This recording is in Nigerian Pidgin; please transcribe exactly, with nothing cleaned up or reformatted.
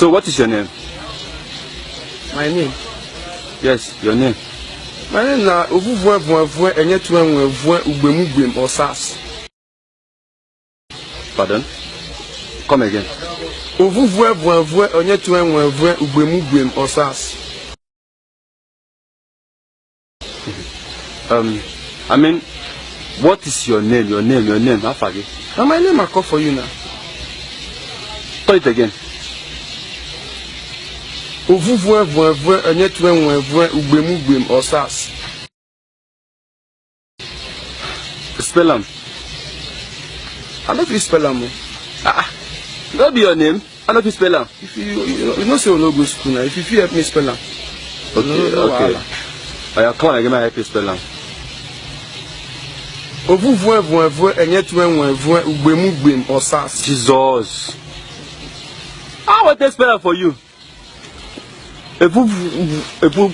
So what is your name? My name? Yes, your name. My name na Ovuvue Vuevue Enyetuenwevue Ugbemugwem Osas. Pardon? Come again. Ovuvue Vuevue Enyetuenwevue Ugbemugwem Osas. Um, I mean, what is your name? Your name, your name. How far? Na my name I call for you now. Call it again. Ovuvue Vuevue Enyetuenwevue Ugbemugwem Osas. Spell am. I no fit spell am o. No be your name. I no fit spell am. If you, you, you know say we no go school now. If you fit help me spell am. Okay, No, no okay. wahala. Oya, come and give me help you spell am. Ovuvue Vuevue Enyetuenwevue Ugbemugwem Osas. Jesus. How I take spell am for you? Ebu, ebu,